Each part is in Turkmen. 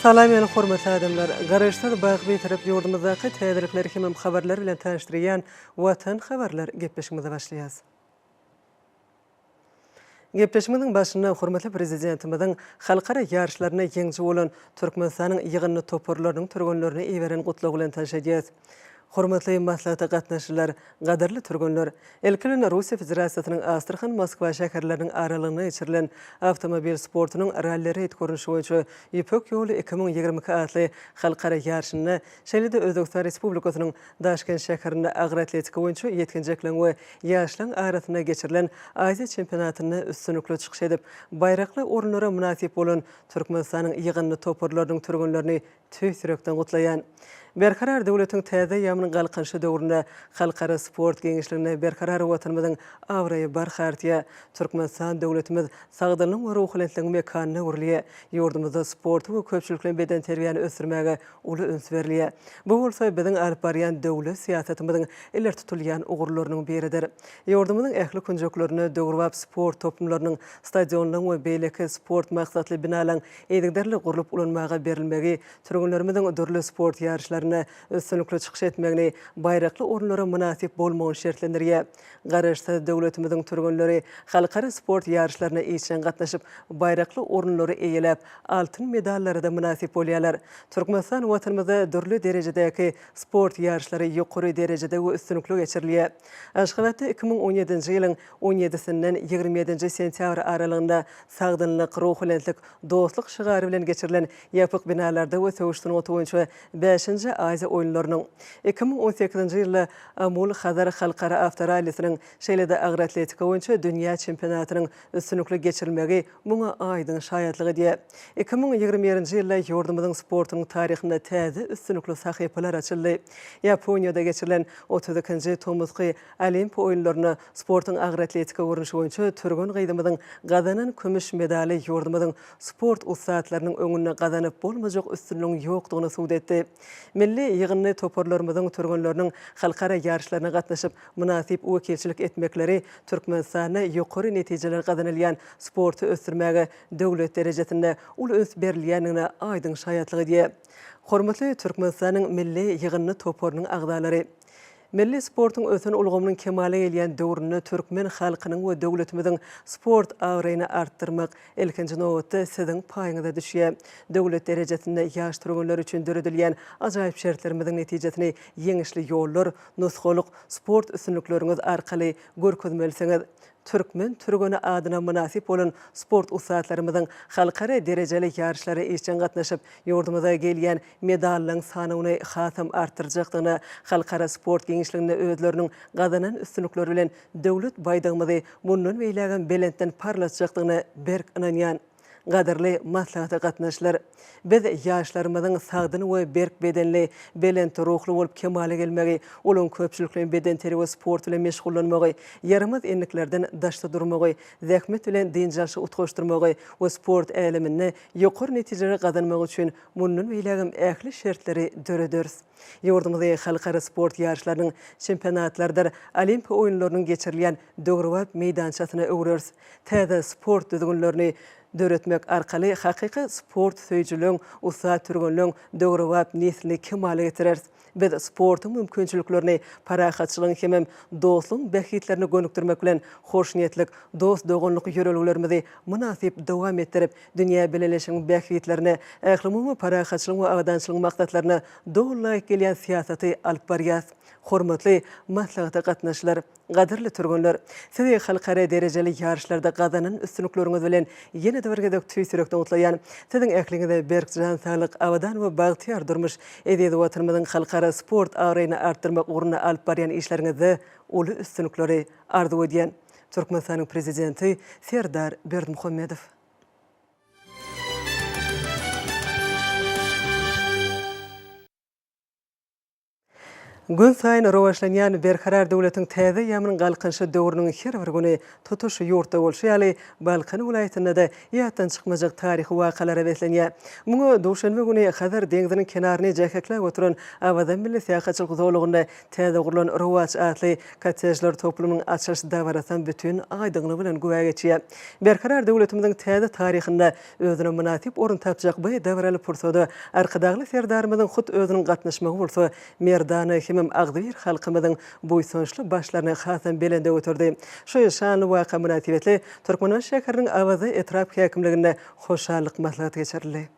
Salam ýaly hormatly adamlar! Garaşsyz baky Bitarap ýurdumyzdaky täzelikler hemem habarlar bilen tanyşdyrýan Watan habarlar gepleşigimize başlaýas. Gepleşigimiziň başynda hormatly Prezidentimiziň halkara ýaryşlarynda ýeňiji bolan Türkmenistanyň ýygyndy toparlarynyň türgenlerine iberen gutlagy bilen tanyş edýäris. Hormatly maslahata gatnaşyjylar, gadyrly türgenler! Ilki bilen Russiýa Federasiýasynyň Astrahan-Moskwa şäherleriniň aralygynda geçirilen awtomobil sportunyň ralli-reýd görnüşi boýunça Ýüpek ýoly 2022 atly halkara ýaryşynda, şeýle-de Özbegistan Respublikasynyň Daşkent şäherinde agyr atletika boýunça ýetginjekleriň we ýaşlaryň arasynda geçirilen Aziýa çempionatynda üstünlikli çykyş edip, baýrakly orunlara mynasyp bolan Türkmenistanyň ýygyndy toparlarynyň türgenlerini tüýs ýürekden gutlaýan. Berkarar döwletiň täze eýýamynyň Galkynyşy döwründe halkara sport giňişliginde berkarar Watanymyzyň abraýy barha artýar. Türkmenistan döwletimiz sagdynlygyň we ruhubelentligiň mekanyna öwrülýär. Ýurdumyzda sporty we köpçülikleýin bedenterbiýäni ösdürmäge uly üns berilýär. Bu bolsa biziň alyp barýan döwlet syýasatymyzyň ileri tutulýan ugurlarynyň biridir. Ýurdumyzyň ähli künjeklerinde döwrebap sport toplumlarynyň, stadionlaryň we beýleki sport maksatly binalaryň yzygiderli gurlup ulanmaga berilmegi türgenlerimiziň dürli sport ýaryşlarynda üstünlikli çykyş etmegini, baýrakly orunlara mynasyp bolmagyny şertlendirýär. Garaşsyz döwletimiziň türgenleri halkara sport ýaryşlaryna işjeň gatnaşyp, baýrakly orunlary eýeläp, altyn medallara-da mynasyp bolýarlar. Türkmenistan Watanymyzda dürli derejedäki sport ýaryşlary ýokary derejede we üstünlikli geçirilýär. Aşgabatda 2017-nji ýylyň on ýedisinden 27-nji sentýabr aralygynda Sagdynlyk, ruhubelentlik, dostluk şygary bilen geçirilen ýapyk binalarda we söweş sungaty boýunça bäşinji Aziýa oýunlarynyň, 2018-nji ýylda Amul Hazar halkara awtorallisiniň, şeýle-de agyr atletika boýunça dünýä çempionatynyň üstünlikli geçirilmegi muňa aýdyň şaýatlyk edýär. 2021-nji ýylda ýurdumyzyň sportunyň taryhynda täze üstünlikli sahypalar açyldy. Ýaponiýada geçirilen 32-nji tomusky Olimpiýa oýunlarynda sportuň agyr atletika görnüşi boýunça türgen gyzymyzyň gazanan kümüş medaly ýurdumyzyň sport ussatlarynyň öňünde gazanyp bolmajak üstünligiň ýokdugyny subut etdi. Milli ýygyndy toparlarymyzyň türgenleriniň halkara ýaryşlaryna gatnaşyp, mynasyp wekilçilik etmekleri Türkmenistanda ýokary netijeler gazanylýan sporty ösdürmäge döwlet derejesinde uly üns berilýändigine aýdyň şaýatlyk edýär. Hormatly Türkmenistanyň milli ýygyndy toparynyň agzalary! Milli sportuň ösen ulgamynyň kemala gelýän döwründe türkmen halkynyň we döwletimiziň sport abraýyny artdyrmak, ilkinji nobatda, siziň paýyňyza düşýär. Döwlet derejesinde ýaş türgenler üçin döredilýän ajaýyp şertlerimiziň netijesini ýeňişli ýollar, nusgalyk sport üstünlikleriňiz arkaly görkezmelisiňiz. Türkmen türgeni adyna mynasyp bolan sport ussatlarymyzyň halkara derejeli ýaryşlara işjeň gatnaşyp, ýurdumyza gelýän medallaryň sanyny hasam artdyrjakdygyna, halkara sport giňişliginde özleriniň gazanan üstünlikleri bilen Döwlet baýdagymyzy mundan beýlägem belentden parlatjakdygyna berk ynanýan. Gadyrly maslahata gatnaşyjylar! Biz ýaşlarymyzyň sagdyn we berk bedenli, belent ruhly bolup kemala gelmegi, olaryň köpçülikleýin bedenterbiýe we sport bilen meşgullanmagy, ýaramaz endiklerden daşda durmagy, zähmet bilen dynç alşy utgaşdyrmagy we sport äleminde ýokary netijeleri gazanmagy üçin mundan beýlägem ähli şertleri dörederis. Ýurdumyzy halkara sport ýaryşlarynyň, çempionatlardyr Olimpiýa oýunlarynyň geçirilýän döwrebap meýdançasyna öwreris. Täze sport düzgünlerini döretmek arkaly hakyky sport söýüjiligiň, ussat türgenleň döwrebap neslini kemala getireris. Biz sportuň mümkinçiliklerini parahatçylygyň hemem dostlugyň bähbitlerine gönükdirmek bilen, hoşniýetlik, dost-doganlyk ýörelgelerimizi mynasyp dowam etdirip, dünýä bileleşiginiň bähbitlerine, ählumumy parahatçylygyň we abadançylygyň maksatlaryna doly laýyk gelýän syýasaty alyp barýarys. Hormatly maslahata gatnaşyjylar! Gadyrly türgenler! Sizi halkara derejeli ýaryşlarda gazanan üstünlikleriňiz bilen ýene-de bir gezek tüýs ýürekden gutlaýan. Siziň ähliňize berk jan saglyk, abadan we bagtyýar durmuş, eziz Watanymyzyň halkara sport abraýyny artdyrmak ugrunda alyp barýan işleriňizde uly üstünlikleri arzuw edýän. Türkmenistanyň Prezidenti Serdar Berdimuhamedow. Günsaýyn rowaçlanýan Berkarar döwletiň täze eýýamynyň Galkynyşy döwrüniň her bir güni tutuş ýurtda bolşy ýaly, Balkan welaýatynda-da ýatdan çykmajak taryhy wakalara beslenýär. Muňa duşenbe güni Hazar deňziniň kenaryny jähekläp oturan Awaza milli syýahatçylyk zolagynda täze gurlan Rowaç atly kottejler toplumynyň açylyş dabarasam bütin aýdyňlygy bilen güwä geçýär. Berkarar döwletimiziň täze taryhynda Özüne mynasyp orun tapjak bu dabaraly pursada Arkadagly Serdarymyzyň hut özüniň gatnaşmagy bolsa merdana hemem agzybir halkymyzyň buýsançly başlaryny hasam belende göterdi. Şu şanly waka mynasybetli Türkmenbaşy şäheriniň Awaza etrap häkimliginde hoşallyk maslahaty geçirildi.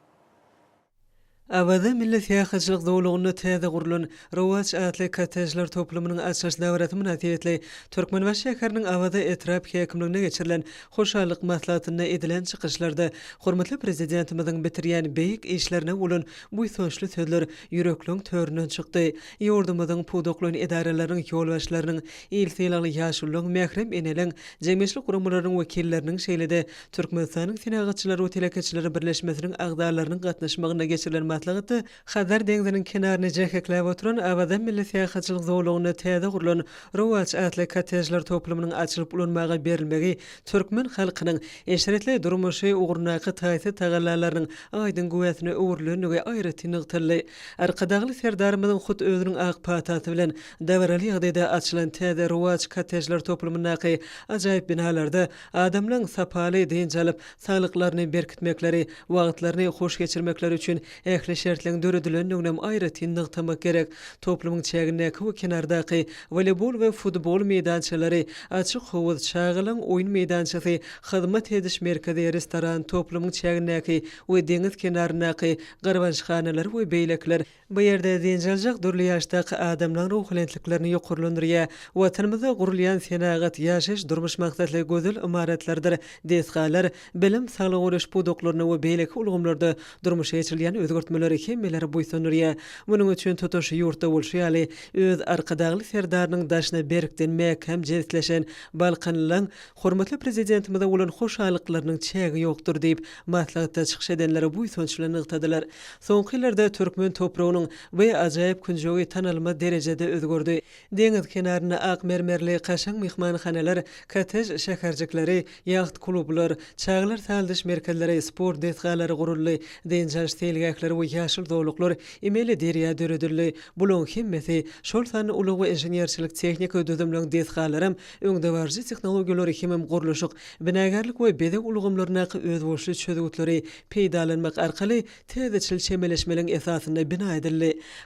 Awaza milli syýahatçylyk zolagynda täze gurlan Rowaç atly kottejler toplumynyň açylyş dabarasy mynasybetli Türkmenbaşy şäheriniň Awaza etrap häkimliginde geçirilen hoşallyk maslahatynda edilen çykyşlarda hormatly Prezidentimiziň bitirýän beýik işlerine bolan buýsançly sözler ýürekleň töründen çykdy. Ýurdumyzyň pudaklaýyn edaralarynyň ýolbaşçylarynyň, il sylagly ýaşulularyň, mährem eneleň, jemgyýetçilik guramalarynyň wekilleriniň, şeýle-de Türkmenistanyň Senagatçylar we telekeçiler birleşmesiniň agzalarynyň gatnaşmagynda geçirilen maslahatda Hazar deňziniň kenaryny jähekläp oturan Awaza milli syýahatçylyk zolagynda täze gurlan Rowaç atly kottejler toplumynyň açylyp ulanmaga berilmegi türkmen halkynyň eşretli durmuşy ugrundaky taýsyz tagallalarynyň aýdyň güwäsine öwrülendigi aýratyn nygtaldy. Arkadagly Serdarymyzyň hut özüniň ak patasy bilen dabaraly ýagdaýda açylan täze Rowaç kottejler toplumyndaky ajaýyp binalarda Adamlaň sapaly dynç alyp, saglyklaryny berkitmekleri, wagtlaryny hoş geçirmekleri üçin ähli şertleň döredilendiginem aýratyn nygtamak gerek. Toplumyň çägindäki we kenardaky woleýbol we futbol meýdançalary, açyk howuz, çagalaň oýun meýdançasy, hyzmat ediş merkezi, restoran, toplumyň çägindäki we deňiz kenaryndaky garbançhanalar we beýlekiler Bu ýerde dynç aljak dürli ýaşdaky adamlaryň ruhubelentliklerini ýokarlandyrýar. Watanymyzda gurulýan senagat, ýaşaýyş-durmuş maksatly gözel ymaratlardyr desgalar, bilim, saglygy goraýyş pudaklarynda we beýleki ulgamlarda durmuşa geçirilýän özgertmeler hemmeleri buýsandyrýar. Munuň üçin tutuş ýurtda bolşy ýaly, öz Arkadagly Serdarynyň daşyna berkden mäkäm jebisleşen balkanlylaryň hormatly Prezidentimize bolan hoşallyklarynyň çägi ýokdur diýip, maslahatda çykyş edenler buýsanç bilen nygtadylar. Soňky ýyllarda türkmen topragynyň bu ajaýyp künjegi tanalmaz derejede özgerdi. Deňiz kenarynda ak mermerli kaşaň myhmanhanalar, kottej şäherjikleri, ýaht-klublar, çagalar sagaldyş merkezleri, sport desgalary guruldy, dynç alyş seýilgähleri we ýaşyl zolaklar, emeli derýa döredildi. Bularyň hemmesi, şol sanda ulag we inženerçilik-tehniki düzümleň desgalaram öňdebaryjy tehnologiýalary hemem gurluşyk, binagärlik we bezeg ulgamlaryndaky özboluşly çözgütleri peýdalanmak arkaly täzeçil çemeleşmeliň esasynda bina edildi.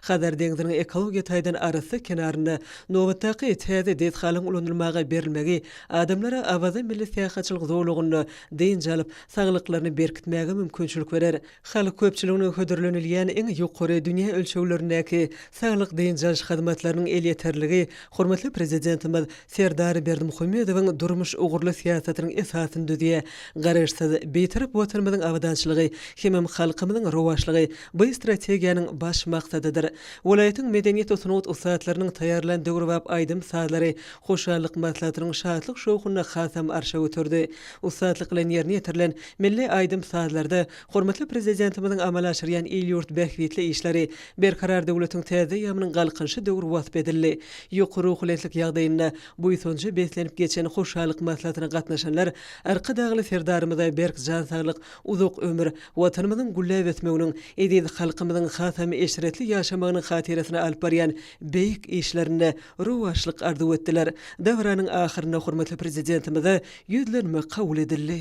Hazar deňziniň ekologiýa taýdan arassa kenarynda nobatdaky täze desgalaryň ulanylmaga berilmegi adamlara Awaza milli syýahatçylyk zolagynda dynç alyp, saglyklaryny berkitmäge mümkinçilik berer. Halk köpçüligine hödürlenilýän iň ýokary dünýä ölçeglerindäki saglyk-dynç alyş hyzmatlarynyň elýeterligi hormatly Prezidentimiz Serdar Berdimuhamedowyň durmuş ugurly syýasatynyň esasyny düzýär. Garaşsyz, Bitarap Watanymyzyň abadançylygy hemem halkymyzyň rowaçlygy bu strategiýanyň baş maksadydyr. Welaýatyň medeniýet we sungat ussatlarynyň taýýarlan döwrebap aýdym-sazlary hoşallyk maslahatynyň şatlyk-şowhunyny hasam arşa göterdi. Ussatlyk bilen ýerine ýetirilen milli aýdym-sazlarda hormatly Prezidentimiziň amala aşyrýan il-ýurt bähbitli işleri, Berkarar döwletiň täze eýýamynyň Galkynyşy döwri wasp edildi. Ýokary ruhubelentlik ýagdaýynda buýsanja beslenip geçen hoşallyk maslahatyna gatnaşanlar Arkadagly Serdarymyza berk jan saglyk, uzak ömür, Watanymyzyň gülläp ösmeginiň, eziz halkymyzyň hasam eşretli ýaşamagynyň hatyrasyna alyp barýan beýik işlerinde rowaçlyk arzuw etdiler. Dabaranyň ahyrynda hormatly Prezidentimize ýüzlenme kabul edildi.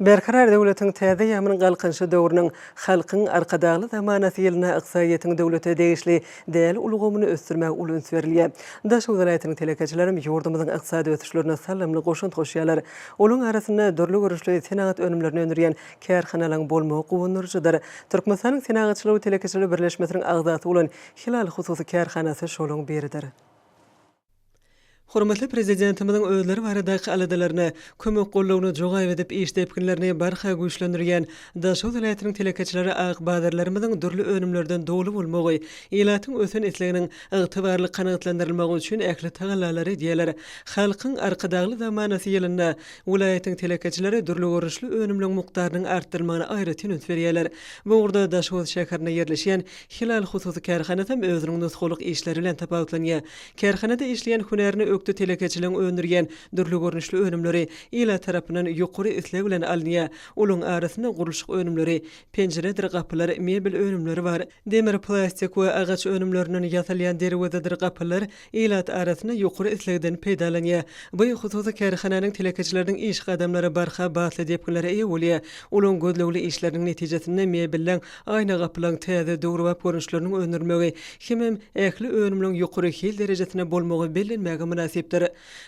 Berkarar döwletiň täze eýýamynyň Galkynyşy döwrüniň Halkyň Arkadagly zamanasy ýylynda ykdysadyýetiň döwlete degişli däl ulgamyny ösdürmäge uly üns berilýär. Daşoguz welaýatynyň telekeçilerem ýurdumyzyň ykdysady ösüşlerine saldamly goşant goşýarlar. Olaryň arasynda dürli görnüşli senagat önümlerini öndürýän kärhanalaryň bolmagy guwandyryjydyr. Türkmenistanyň Senagatçylar we telekeçiler birleşmesiniň agzasy bolan Hilal hususy kärhanasy şolaryň biridir. Hormatly Prezidentimiziň özleri baradaky aladalaryna, kömek-goldawyna jogap edip, iş depginlerini barha güýçlendirýän Daşoguz welaýatynyň telekeçileri ak bazarlarymyzyň dürli önümlerden doly bolmagy, ilatyň ösen isleginiň ygtybarly kanagatlandyrylmagy üçin ähli tagallalary edýärler. Halkyň Arkadagly zamanasy ýylynda welaýatyň telekeçileri dürli görnüşli önümleň mukdarynyň artdyrylmagyna aýratyn üns berýärler. Bu ugurda Daşoguz şäherinde ýerleşýän Hilal hususy kärhanasy hem özüniň nusgalyk işleri bilen tapawutlanýar. Kärhanada işleýän hünärine ökde telekeçiligiň öndürýän dürli görnüşli önümleri ilat tarapyndan ýokary isleg bilen alynýar. Olaryň arasynda gurluşyk önümleri, penjiredir gapylar, mebel önümleri bar. Demir, plastik we agaç önümlerinden ýasalýan derwezedir gapylar ilat arasynda ýokary islegden peýdalanýar. Bu hususy kärhananyň telekeçileriniň iş gadamlary barha batly depginlere eýe bolýar. Olaryň gözlegli işleriniň netijesinde mebelleň, aýna gapylaryň täze, döwrebap görnüşleriniň öndürilmegi hemem ähli önümleň ýokary hil derejesinde bolmagy bellenmäge mynasypdyr.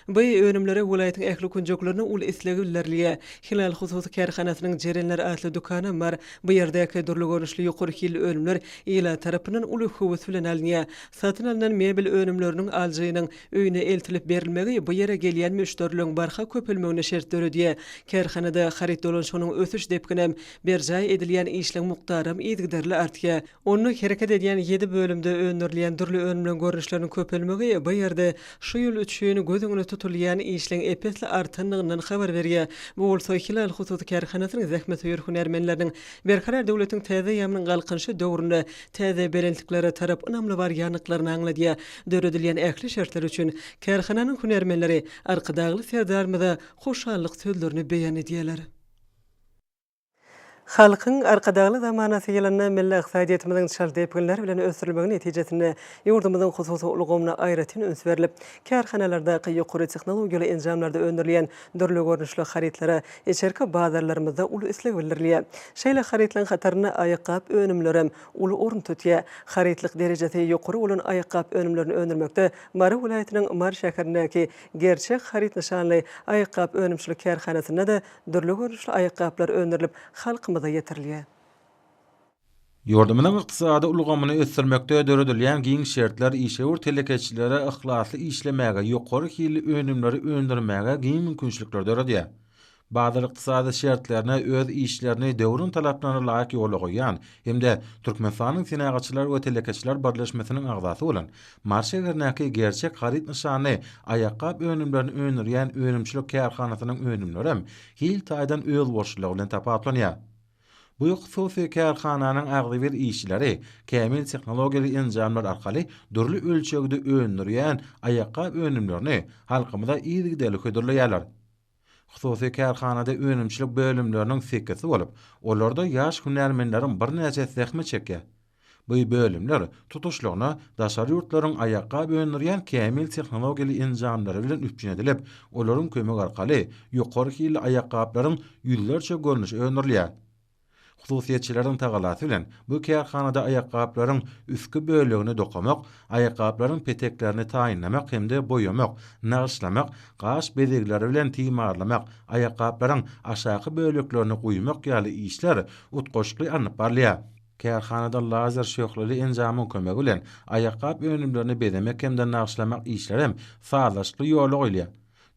Bu önümlere welaýatyň ähli künjeklerinde uly isleg bildirilýär. Hilal hususy kärhanasynyň Jerenler atly dükanam bar. Bu ýerdäki dürli görnüşli ýokary hilli önümler ilat tarapyndan uly höwes bilen alynýar. Satyn alnan mebel önümleriniň alyjynyň öýüne eltilip berilmegi bu ýere gelýän müşderileriň barha köpelmegine şert döredýär. Kärhanada haryt dolanyşygynyň ösüş depginem, berjaý edilýän işleň mukdaram yzygiderli artýar. Onda hereket edýän ýedi bölümde öndürilýän dürli önümleň görnüşleriniň köpelmegi bu ýerde şu ýyl üçin göz öňünde tutulýan işleň ep-esli artandygyndan habar berýär. Bu bolsa Hilal hususy kärhanasynyň zähmetsöýer hünärmenleriniň Berkarar döwletiň täze eýýamynyň Galkynyşy döwründe täze belentliklere tarap ynamly barýandyklaryny aňladýar. Döredilýän ähli şertler üçin kärhananyň hünärmenleri Arkadagly Serdarymyza hoşallyk sözlerini beýan edýärler. Halkyň Arkadagly zamanasy ýylynda milli ykdysadyýetimiziň çalt depginler bilen ösdürilmegi netijesinde ýurdumyzyň hususy ulgamyna aýratyn üns berlip, kärhanalardaky ýokary tehnologiýaly enjamlarda öndürilýän dürli görnüşli harytlara içerki bazarlarymyzda uly isleg bildirilýär. Şeýle harytlaryň hatarynda aýakgap önümlerem uly orun tutýar. Harytlyk derejesi ýokary bolan aýakgap önümlerini öndürmekde Mary welaýatynyň Mary şäherindäki Gerçek haryt nyşanly aýakgap önümçilik kärhanasynda-da Dürli görnüşli aýakgaplar öndürilip, halkymyza ýetirilýär. Ýurdumyzyň ykdysady ulgamyny ösdürmekde döredilýän giň şertler işewür telekeçilere yhlasly işlemäge, ýokary hilli önümleri öndürmäge giň mümkinçilikleri döredýär. Bazar ykdysady şertlerine öz işlerini döwrüň talaplaryna laýyk ýola goýýan hem-de Türkmenistanyň Senagatçylar we telekeçiler birleşmesiniň agzasy bolan Mary şäherindäki Gerçek haryt nyşanly aýakgap önümlerini öndürýän önümçilik kärhanasynyň önümlerem hil taýdan özboluşlylygy bilen tapawutlanýar. Bu hususy kärhananyň agzybir işçileri kämil tehnologiýaly enjamlar arkaly dürli ölçegde öndürýän aýakgap önümlerini halkymyza yzygiderli hödürleýärler. Hususy kärhanada önümçilik bölümleriniň sekizisi bolup, olarda ýaş hünärmenleriň birnäçesi zähmet çekýär. Bu bölümler tutuşlygyna daşary ýurtlaryň aýakgap öndürýän kämil tehnologiýaly enjamlary bilen üpjün edilip, olaryň kömegi arkaly ýokary hilli aýakgaplaryň ýüzlerçe görnüşi öndürilýär. Hususyýetçileriň tagallasy bilen bu kärhanada aýakgaplaryň üstki bölegini dokamak, aýakgaplaryň peteklerini taýynlamak hem-de boýamak, nagyşlamak, gaş bezegleri bilen timarlamak, aýakgaplaryň aşaky böleklerini guýmak ýaly işler utgaşykly alnyp barylýar. Kärhanada lazer şöhleli enjamyň kömegi bilen aýakgap önümlerini bezemek hem-de nagyşlamak işlerem sazlaşykly ýola goýulýar.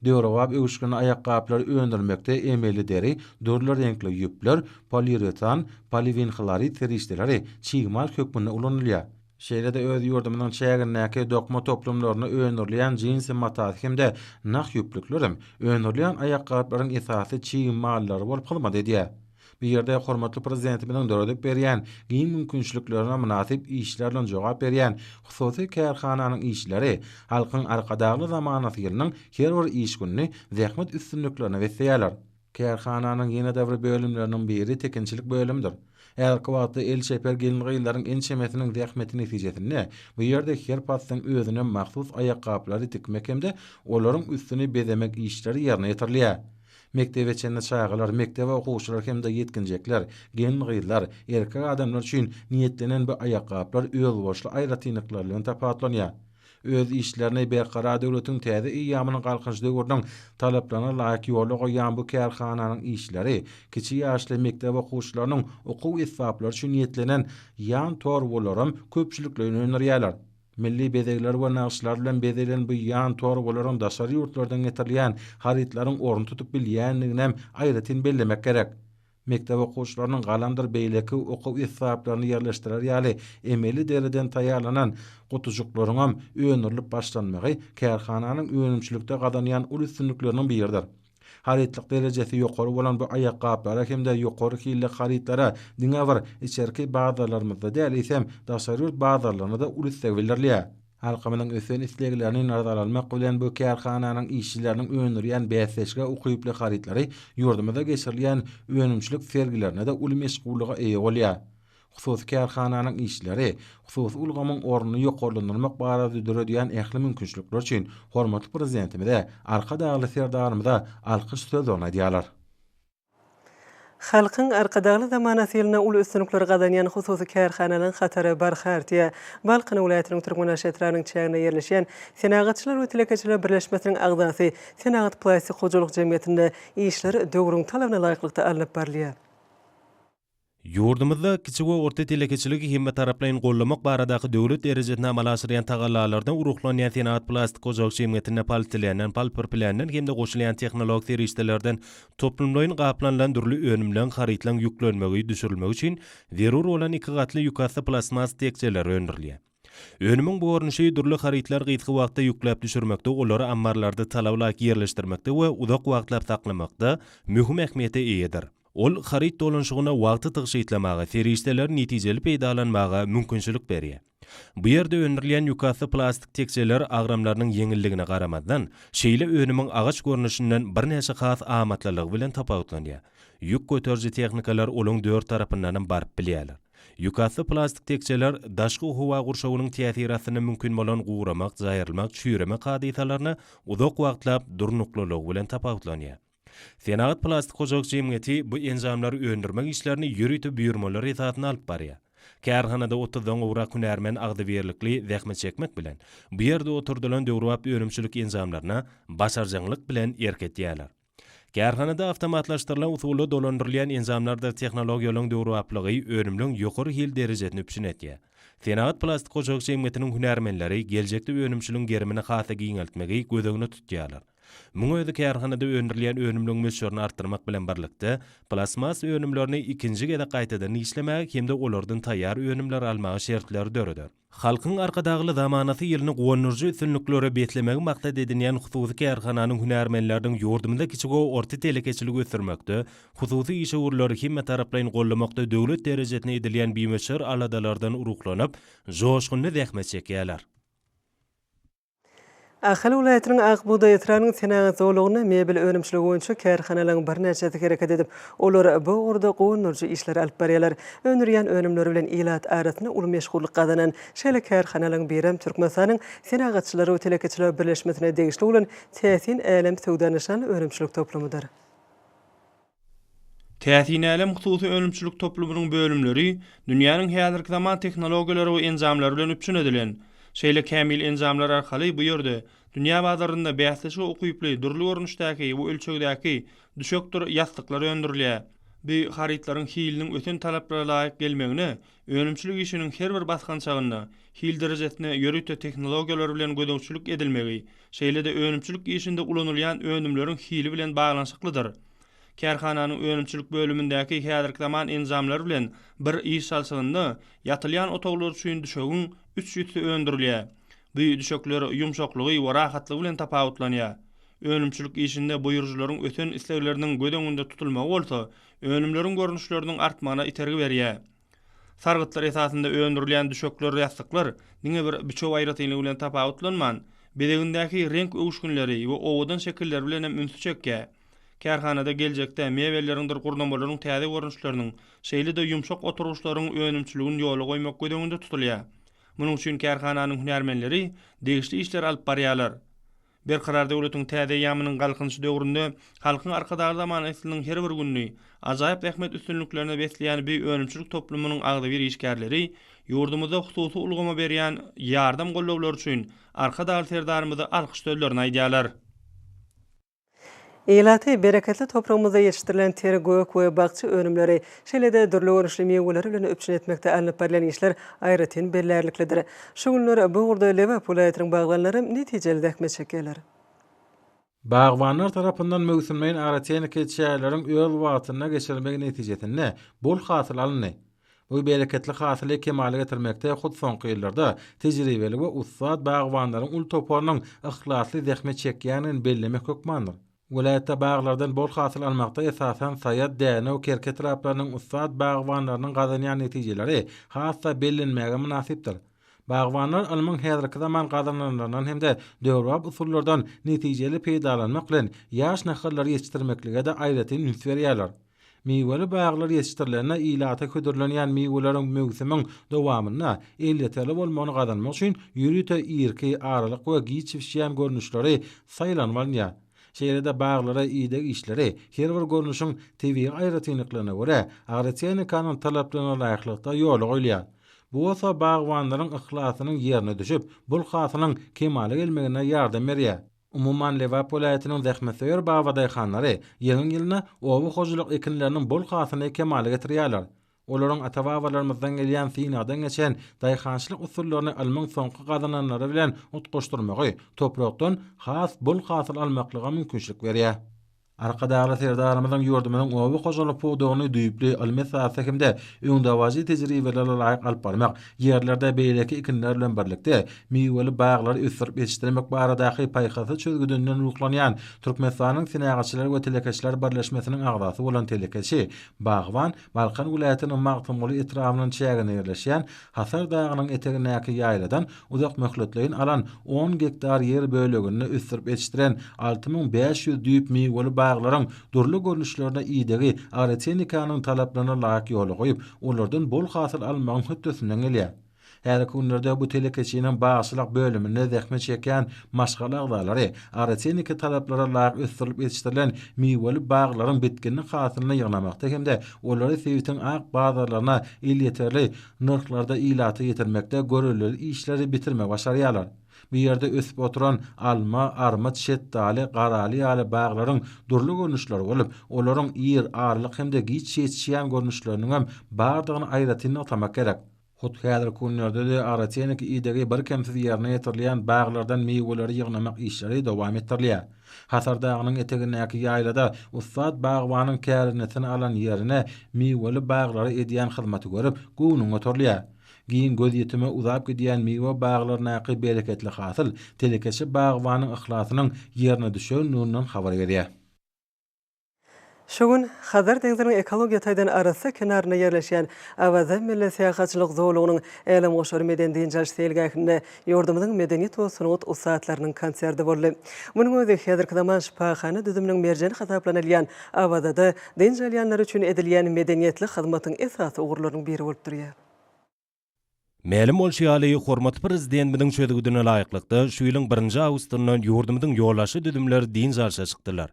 Döwrebap öwüşginli aýakgaplary öndürmekde emeli deri, dürli reňkli ýüpler, poliuretan, poliwinhlorid serişdeleri çig mal hökmünde ulanylýar. Şeýle-de öz ýurdumyzyň çägindäki dokma toplumlarynda öndürilýän jinsi matasy hem-de nah ýüplüklerem öndürilýän aýakgaplaryň esasy çig mallary bolup hyzmat edýär. Bu ýerde hormatly Prezidentimiziň döredip berýän giň mümkinçiliklerine mynasyp işler bilen jogap berýän hususy kärhananyň işçileri Halkyň Arkadagly zamanasy ýylynyň her bir iş gününi zähmet üstünliklerine besleýärler. Kärhananyň ýene-de bir bölümleriniň biri tikinçilik bölümidir. Häzirki wagtda el çeper gelin-gyzlaryň ençemesiniň zähmeti netijesinde bu ýerde her paslyň özüne mahsus aýakgaplary tikmek hem-de olaryň üstüni bezemek işleri ýerine ýetirilýär. Mekdebe çenli çagalar, mekdep okuwçylary hem-de ýetginjekler, gelin-gyzlar, erkek adamlar üçin niýetlenen bu aýakgaplar özboluşly aýratynlyklary bilen tapawutlanýar. Öz işlerini Berkarar döwletiň täze eýýamynyň Galkynyş döwrüniň talaplaryna laýyk ýola goýýan bu kärhananyň işçileri kiçi ýaşly mekdep okuwçylarynyň okuw esbaplary üçin niýetlenen ýan torbalaram köpçülikleýin öndürýärler. Milli bezegler we nagyşlar bilen bezelen bu ýan torbalaryň daşary ýurtlardan getirilýän harytlaryň ornuny tutup bilýändiginem aýratyn bellemek gerek. Mekdep okuwçylarynyň galamdyr beýleki okuw esbaplaryny ýerleşdirer ýaly emeli deriden taýýarlanan gutujyklaryňam öndürilip başlanmagy kärhananyň önümçilikde gazanýan uly üstünlikleriniň biridir. Harytlyk derejesi ýokary bolan bu aýakgaplara hem-de ýokary hilli harytlara diňe bir içerki bazarlarymyzda däl, eýsem, daşary ýurt bazarlarynda-da uly isleg bildirilýär. Halkymyzyň ösen isleglerini nazara almak bilen, bu kärhananyň işçileriniň öndürýän bäsdeşlige ukyply harytlary ýurdumyzda geçirilýän önümçilik sergilerinde-de uly meşhurlyga eýe bolýar. Hususy kärhananyň işçileri hususy ulgamyň ornuny ýokarlandyrmak barada döredýän ähli mümkinçilikler üçin hormatly Prezidentimize, Arkadagly Serdarymyza alkyş sözlerini aýdýarlar. Halkyň Arkadagly zamanasy ýylynda uly üstünlikleri gazanýan hususy kärhanalaryň hatary barha artýar. Balkan welaýatynyň Türkmenaşy etrabynyň çäginde ýerleşýän Senagatçylar we telekeçiler birleşmesiniň agzasy Senagat plastik hojalyk jemgyýetinde işler döwrüň talabyna laýyklykda alnyp barylýar. Ýurdumyzda kiçi we orta telekeçiligi hemmetaraplaýyn goldamak baradaky döwlet derejesinde amala aşyrýan tagallalardan ruhlanýan Senagatplastik hojalyk jemgyýetinde polietilenden, polpropilenden hem-de goşulýan tehnologik serişdelerden toplumlaýyn gaplanylan dürli önümleň, harytlaryň ýüklenmegi, düşürilmegi üçin zerur bolan ikigatly ýükasty plastmas tekjeleri öndürilýär. Önümiň bu görnüşi dürli harytlary gysga wagtda ýükläp düşürmekde, olary ammarlarda talaba laýyk ýerleşdirmekde we uzak wagtlap saklamakda möhüm ähmiýete eýedir. Ol haryt dolanyşygyna wagty tygşytlamaga, serişdeleri netijeli peýdalanmaga mümkinçilik berýär. Bu ýerde öndürilýän ýükasty plastik tekjeler agramlarynyň ýeňilligine garamazdan, şeýle önümiň agaç görnüşinden birnäçe has amatlylygy bilen tapawutlanýar. Ýük göteriji tehnikalar olaň dört tarapyndanam baryp bilýärler. Ýükasty plastik tekjeler daşky howa gurşawynyň täsiri astynda mümkin bolan guramak, jaýrylmak, çüýremek hadysalaryna uzak wagtlap durnuklylygy bilen tapawutlanýar. Senagat plastik hojalyk jemgyýeti bu enjamlary öndürmek işlerini ýörite buýurmalar esasynda alyp barýar. Kärhanada otuzdan gowrak hünärmen agzybirlikli zähmet çekmek bilen, bu ýerde oturdylan döwrebap önümçilik enjamlaryna başarjaňlyk bilen erk edýärler. Kärhanada awtomatlaşdyrylan usulda dolandyrylýan enjamlardyr tehnologiýalaryň döwrebaplygy önümleň ýokary hil derejesini üpjün edýär. Senagat plastik hojalyk jemgyýetiniň hünärmenleri geljekde önümçiligiň gerimini has-da giňeltmegi göz öňünde tutýarlar. Muň özi kärhanada öndürilýän önümligiň möçberini artdyrmak bilen birlikde, plastmas önümlerini ikinji gezek gaýtadan işlemäge hem-de olardan taýýar önümleri almaga şertleri döreder. Halkyň Arkadagly zamanasy ýylyny guwandyryjy üstünliklere beslemegi maksat edinýän hususy kärhananyň hünärmenleriniň ýurdumyzda kiçi we orta telekeçiligi ösdürmekde, hususy işewürleri hemmetaraplaýyn goldamakda döwlet derejesinde edilýän bimöçber aladalardan ruhlanyp, joşgunly zähmet çekýärler. Ahal welaýatynyň Ak bugdaý etrabynyň senagat zolagynda mebel önümçiligi boýunça kärhanalaryň birnäçesi hereket edip, olar bu ugurda guwandyryjy işleri alyp barýarlar. Öndürýän önümleri bilen ilat arasynda uly meşhurlyk gazanan şeýle kärhanalaryň birem Türkmenistanyň Senagatçylar we telekeçiler birleşmesine degişli bolan Täsin älem söwda nyşanly önümçilik toplumydyr. Täsin älem hususy önümçilik toplumynyň bölümleri dünýäniň häzirki zaman tehnologiýalary we enjamlary bilen üpjün edilen. Şeýle kämil enjamlar arkaly bu ýerde dünýä bazarynda bäsleşige ukyply dürli görnüşdäki we ölçegdäki düşekdir ýassyklar öndürilýär. Bu harytlaryň hiliniň ösen talaplara laýyk gelmegine önümçilik işiniň her bir basgançagynda hil derejesine ýörite tehnologiýalar bilen gözegçilik edilmegi, şeýle-de önümçilik işinde ulanylýan önümleriň hili bilen baglanyşyklydyr. Kärhananyň önümçilik bölümindäki häzirki zaman enjamlary bilen bir iş salşygynda ýatylýan otaglar üçin düşegiň üç ýüzsi öndürilýär. Bu düşekler ýumşaklygy we rahatlygy bilen tapawutlanýar. Önümçilik işinde buýrujylaryň ösen islegleriniň göz öňünde tutulmagy bolsa, önümleriň görnüşleriniň artmagyna itergi berýär. Sargytlar esasynda öndürilýän düşekler, ýassyklar diňe bir biçüw aýratynlygy bilen tapawutlanman, bezegindäki reňk öwüşginleri we owadan şekilleri bilen hem ünsi çekýär. Kärhanada geljekde mebelleriňdir gurnamalaryň täze görnüşleriniň, şeýle-de ýumşak oturgyçlaryň önümçiligini ýola goýmak göz öňünde tutulýar. Munuň üçin kärhananyň hünärmenleri degişli işleri alyp barýarlar. Berkarar döwletiň täze eýýamynyň Galkynyşy döwründe Halkyň Arkadagly zamanasynyň her bir gününi ajaýyp zähmet üstünliklerine besleýän bu önümçilik toplumynyň agzybir işgärleri ýurdumyzda hususy ulgama berýän ýardam-goldawlary üçin Arkadagly Serdarymyza alkyş sözlerini aýdýarlar. Ilaty bereketli topragymyzda ýetişdirilen ter gök we bakja önümleri, şeýle-de dürli görnüşli miweler bilen üpjün etmekde alnyp barylýan işler aýratyn bellärliklidir. Şu günler bu ugurda Lebap welaýatynyň bagbanlary netijeli zähmet çekýärler. Bagbanlar tarapyndan möwsümleýin agrotehniki çäreleriň öz wagtynda geçirilmegi netijesinde bol hasyl alyndy. Bu bereketli hasyly kemala getirmekde hut soňky ýyllarda tejribeli we ussat bagbanlaryň uly toparynyň yhlasly zähmet çekýändigini bellemek hökmandyr. Welaýatda baglardan bol hasyl almakda esasan Saýat, Dänew, Kerki etraplarynyň ussat bagbanlarynyň gazanýan netijeleri has-da bellenmäge mynasypdyr. Bagbanlar ylmyň häzirki zaman gazananlaryndan hem-de döwrebap usullardan netijeli peýdalanmak bilen ýaş nahallary ýetişdirmeklige-de aýratyn üns berýärler. Miweli baglar ýetişdirilende ilata hödürlenýän miweleriň möwsümiň dowamynda elýeterli bolmagyny gazanmak üçin ýörite irki, aralyk we giç bişýän görnüşleri saýlanyp alynýar. Şeýle-de baglara ideg işleri her bir görnüşiň tebigy aýratynlyklaryna görä, agrotehnikanyň talaplaryna laýyklykda ýola goýulýar. Bu bolsa bagbanlaryň yhlasynyň ýerine düşüp, bol hasylyň kemala gelmegine ýardam berýär. Umuman, Lebap welaýatynyň zähmetsöýer babadaýhanlary ýylyň-ýylyna oba hojalyk ekinleriniň bol hasylyny kemala getirýärler. Olaryň ata-babalarymyzdan gelýän synagdan geçen daýhançylyk usullaryny ylmyň soňky gazananlary bilen utgaşdyrmagy toprakdan has bol hasyl almaklyga mümkinçilik berýär. Arkadagly Serdarymyzyň ýurdumyzyň oba hojalyk pudagyny düýpli ylmy esasda hem-de öňdebaryjy tejribelere laýyk alyp barmak, ýerlerde beýleki ekinler bilen birlikde, miweli baglary ösdürip ýetişdirmek baradaky paýhasly çözgüdinden ruhlanýan Türkmenistanyň Senagatçylar we telekeçiler birleşmesiniň agzasy bolan telekeçi, bagban Balkan welaýatynyň Magtymguly etrabynyň çäginde ýerleşýän Hasar dagynyň etegindäki ýaýladan uzak möhletleýin alan on gektar ýer böleginde ösdürip ýetişdiren 6500 düýp miweli baglaryň dürli görnüşlerine idegi agrotehnikanyň talaplaryna laýyk ýola goýup, olardan bol hasyl almagyň hötdesinden gelýär. Häzirki günlerde bu telekeçiniň bagçylyk bölüminde zähmet çekýän maşgala agzalary agrotehniki talaplara laýyk ösdürilip ýetişdirilen miweli baglaryň bitginli hasylyny ýygnamakda hem-de olary sebitiň ak bazarlaryna elýeterli nyrhlarda ilata ýetirmekde görelde işleri bitirmegi başarýarlar. Bu ýerde ösüp oturan alma, armyt, şetdaly, garaly ýaly baglaryň dürli görnüşleri bolup, olaryň ir, aralyk hem-de giç ýetişýän görnüşleriniňem bardygyny aýratyn nygtamak gerek. Hut häzirki günlerde-de agrotehniki idegi birkemsiz ýerine ýetirilýän baglardan miweleri ýygnamak işleri dowam etdirilýär. Hasar dagynyň etegindäki ýaýlada ussat bagbanyň kärendesine alan ýerine miweli baglara edýän hyzmaty görüp, göwnüň göterilýär. Giň gözýetime uzap gidýän miwe baglaryndaky bereketli hasyl telekeçi bagbanyň yhlasynyň ýerine düşendiginden habar berýär. Şu gün Hazar deňziniň ekologiýa taýdan arassa kenarynda ýerleşýän Awaza milli syýahatçylyk zolagynyň Älemgoşar medeni-dynç alyş seýilgähinde ýurdumyzyň medeniýet we sungat ussatlarynyň konserti boldy. Munuň özi häzirki zaman şypahana düzüminiň merjeni hasaplanylýan Awazada dynç alýanlar üçin edilýän medeniýetli hyzmatyň esasy ugurlarynyň biri bolup durýar. Mälim bolşy ýaly, hormatly Prezidentimiziň çözgüdine laýyklykda, şu ýylyň birinji awgustyndan ýurdumyzyň ýolbaşçy düzümleri dynç alşa çykdylar.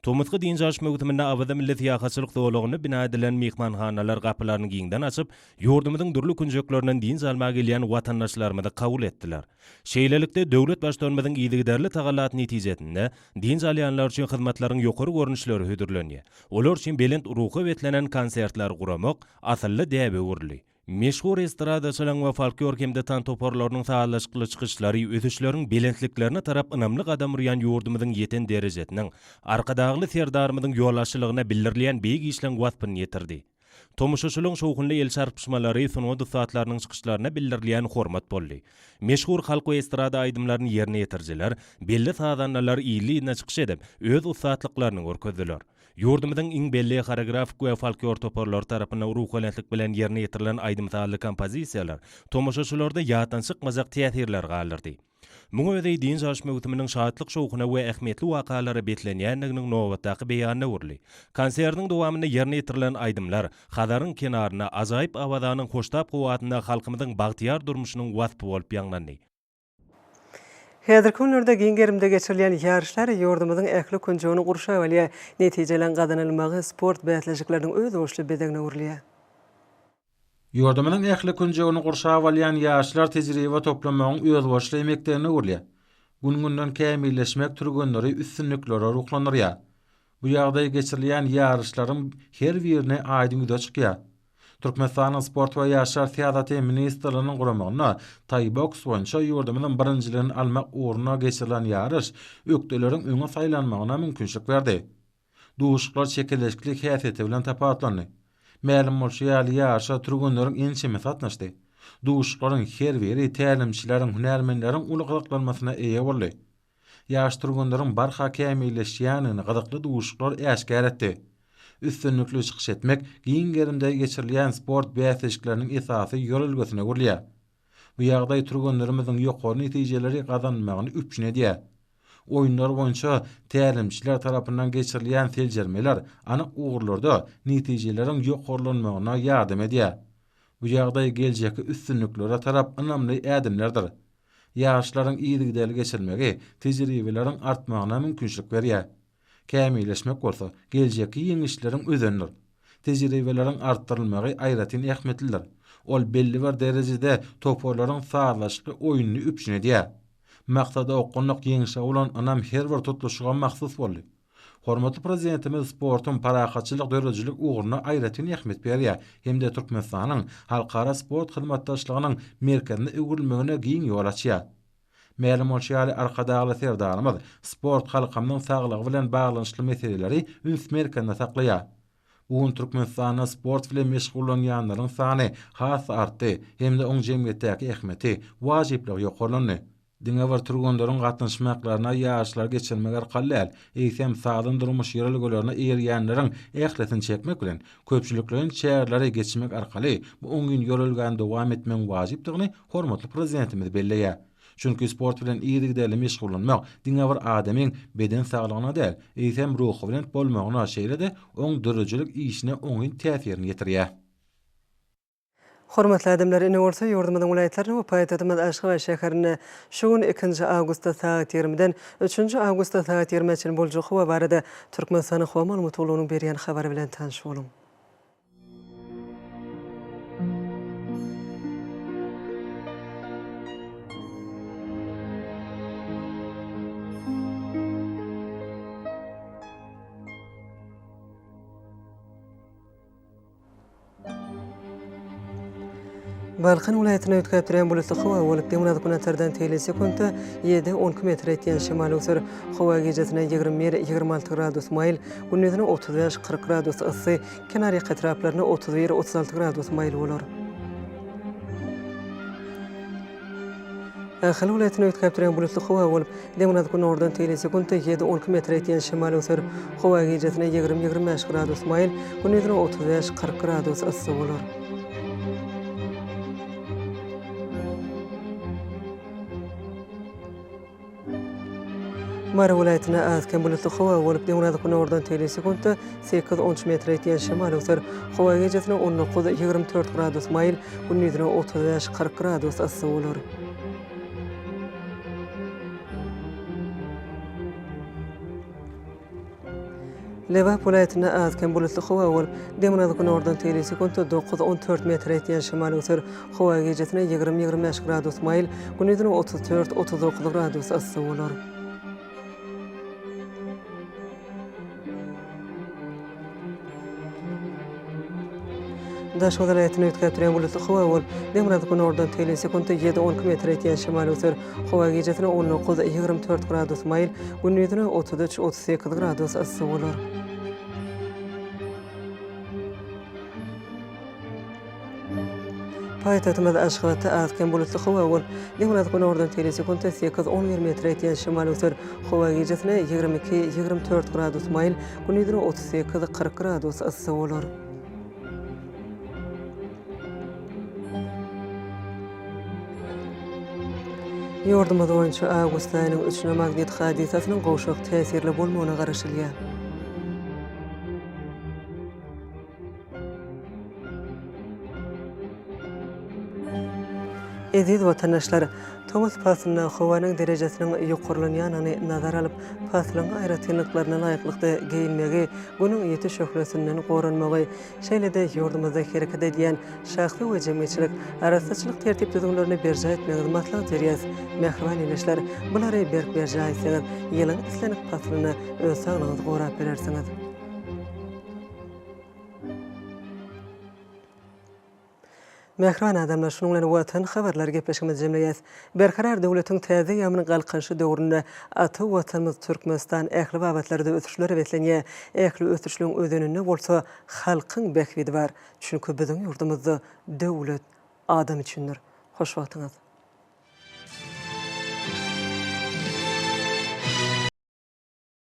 Tomusky dynç alyş möwsüminde Awaza milli syýahatçylyk zolagynda bina edilen myhmanhanalar gapylaryny giňden açyp, ýurdumyzyň dürli künjeklerinden dynç almaga gelýän watandaşlarymyzy kabul etdiler. Şeýlelikde, döwlet Baştutanymyzyň yzygiderli tagallasy netijesinde, dynç alýanlar üçin hyzmatlaryň ýokary görnüşleri hödürlenýär. Olar üçin belent ruha beslenen konsertleri guramak asylly däbe öwrüldi. Meşhur estradaçylaryň we folklor hem-de tans toparlarynyň sazlaşykly çykyşlary ösüşleriň belentliklerine tarap ynamly gadam urýan ýurdumyzyň ýeten derejesiniň, Arkadagly Serdarymyzyň ýolbaşçylygynda bildirilýän beýik işleň waspyny ýetirdi. Tomaşaçylaryň şowhunly el çarpyşmalary sungat ussatlarynyň çykyşlaryna bildirilýän hormat boldy. Meşhur halk we estrada aýdymlaryny ýerine ýetirijiler, belli sazandalar yzly-yzyna çykyş edip, öz ussatlyklaryny görkezdiler. Ýurdumyzyň iň belli horeografik we folklor toparlary tarapyndan ruhubelentlik bilen ýerine ýetirilen aýdym-sazly kompozisiýalar tomaşaçylarda ýatdan çykmajak täsirleri galdyrdy. Muňa özi dynç alyş möwsüminiň şatlyk-şowhuna we ähmiýetli wakalara beslenýändiginiň nobatdaky beýanyna öwrüldi. Konsertiň dowamynda ýerine ýetirilen aýdymlar Hazaryň kenarynda, ajaýyp Awazanyň hoştap howasynda halkymyzyň bagtyýar durmuşynyň waspy bolup ýaňlandy. Häzirki günlerde giň gerimde geçirilýän ýaryşlar ýurdumyzyň ähli künjegini gurşap alýar. Netijeleriň gazanylmagy sport bäsleşikleriniň özboluşly bezegine öwrülýär. Ýurdumyzyň ähli künjegini gurşap alýan ýaryşlar tejribe toplamagyň özboluşly mekdebine öwrülýär. Gün-günden kämilleşmek türgenleri üstünliklere ruhlandyrýar. Bu ýagdaý geçirilýän ýaryşlaryň her birinde aýdyň ýüze çykýar. Türkmenistanyň Sport we ýaşlar syýasaty ministrliginiň guramagynda taýboks boýunça ýurdumyzyň birinjiligini almak ugrunda geçirilen ýaryş ökdeleriň öňe saýlanmagyna mümkinçilik berdi. Duşuşyklar çekeleşikli häsiýeti bilen tapawutlandy. Mälim bolşy ýaly, ýaryşa türgenleriň ençemesi gatnaşdy. Duşuşyklaryň her biri tälimçileriň, hünärmenleriň uly gyzyklanmasyna eýe boldy. Ýaş türgenleriň barha kämilleşýändigini gyzykly duşuşyklar äşgär etdi. Üstünlikli çykyş etmek giň gerimde geçirilýän sport bäsleşikleriniň esasy ýörelgesine öwrülýär. Bu ýagdaý türgenlerimiziň ýokary netijeleri gazanmagyny üpjün edýär. Oýunlar boýunça tälimçiler tarapyndan geçirilýän seljermeler anyk ugurlarda netijeleriň ýokarlanmagyna ýardam edýär. Bu ýagdaý geljekki üstünliklere tarap ynamly ädimlerdir. Ýaryşlaryň yzygiderli geçirilmegi tejribeleriň artmagyna mümkinçilik berýär. Kämilleşmek bolsa, geljekki ýeňişleriň özenidir. Tejribeleriň artdyrylmagy aýratyn ähmiýetlidir. Ol belli bir derejede toparlaryň sazlaşykly oýnuny üpjün edýär. Maksada okgunlyk ýeňşe bolan ynam her bir tutluşyga mahsus boldy. Hormatly Prezidentimiz sportuň parahatçylyk döredijilik ugruna aýratyn ähmiýet berýär hem-de Türkmenistanyň halkara sport hyzmatdaşlygynyň merkezine öwrülmegine giň ýol açýar. Mälim bolşy ýaly, Arkadagly Serdarymyz sport halkymyzyň saglygy bilen baglanyşykly meseleleri üns merkezinde saklaýar. Bu gün Türkmenistanda sport bilen meşgullanýanlaryň sany has-da artdy hem-de oň jemgyýetdäki ähmiýeti, wajyplygy ýokarlandy. Diňe bir türgenleriň gatnaşmaklaryna ýaryşlary geçirmek arkaly däl, eýsem, sagdyn durmuş ýörelgelerine eýerýänleriň ählisini çekmek bilen, köpçülikleýin çäreleri geçirmek arkaly bu oňyn ýörelgäni dowam etmegiň wajypdygyny hormatly Prezidentimiz belleýär. Çünki sport bilen yzygiderli meşgullanmak diňe bir adamyň beden saglygyna däl, eýsem, ruhubelent bolmagyna, şeýle-de oň döredijilik işine oňyn täsirini ýetirýär. Hormatly adamlar, indi bolsa ýurdumyzyň welaýatlarynda we paýtagtymyz Aşgabat şäherinde şu gün ikinji awgustda sagat ýigrimiden üçünji awgustda sagat ýigrimä çenli boljak howa barada Türkmenistanyň Howa maglumat gullugynyň berýän habary bilen tanyş boluň. Balkan welaýatynda üýtgäp durýan bulutly howa bolup, demirgazyk günortadan teýli sekuntda ýedi, 12 metr etýän şemal öwser. Howa gijesine 21, 26 gradus maýyl, gündizine 35, 40 gradus yssy, kenarýaka etraplarynda 31, 36 gradus maýyl bolar. Ahal welaýatynda üýtgäp durýan bulutly howa bolup, demirgazyk-günordan teýli sekuntda ýedi, 12 metre ýetýän şemal öwser. Howa gijesine 20, 25 gradus maýyl, gündizine 35, 40 gradus yssy bolar. Mary welaýatynda az-kem bulutly howa bolup, demirgazyk-günordan teýli sekuntda sekiz, on üç metre ýetýän şemal öwser. Howa gijesine 19, 24 gradus maýyl, gündizine 35, 40 gradus yssy bolar. Lebap welaýatynda az-kem bulutly howa bolup, demirgazyk-günordan teýli sekuntda dokuz, 14 metre ýetýän şemal öwser. Howa gijesine 20, 25 gradus maýyl, gündizine 34, 39 gradus yssy bolar. Daşoguz welaýatynda üýtgäp durýan bulutly howa bolup, demirgazyk-günordan teýli sekuntda ýedi, 12 metre ýetýän şemal öwser. Howa gijesine 19, 24 gradus maýyl, gündizine 33, 38 gradus yssy bolar. Paýtagtymyz Aşgabatda az-kem bulutly howa bolup, demirgazyk-günordan teýli sekuntda sekiz, 11 metre ýetýän şemal öwser. Howa gijesine 22, 24 gradus maýyl, gündizine 38, 40 gradus yssy bolar. Ýurdumyz boýunça awgust aýynyň üçüne magnit hadysasynyň gowşak täsirli bolmagyna garaşylýar. Eziz watandaşlar! Tomus paslynda howanyň derejesiniň ýokarlanýanyny nazara alyp, paslyň aýratynlyklaryna laýyklykda geýinmegi, Günüň ýiti şöhlesinden goranmagy, şeýle-de ýurdumyzda hereket edýän şahsy we jemgyýetçilik arassaçylyk tertip-düzgünlerini berjaý etmegiňizi maslahat berýäris. Mähriban ildeşler, bulary berk berjaý etseňiz, ýylyň islendik paslynda öz saglygyňyzy gorap bilersiňiz. Mähriban adamlar, şunuň bilen Watan habarlary gepleşigimizi jemleýäs. Berkarar döwletiň täze eýýamynyň Galkynyşy döwründe ata Watanymyz Türkmenistan ähli babatlarda ösüşlere beslenýär. Ähli ösüşligiň özeninde bolsa halkyň bähbidi bar. Çünki biziň ýurdumyzda döwlet adam üçindir. Hoş wagtyňyz!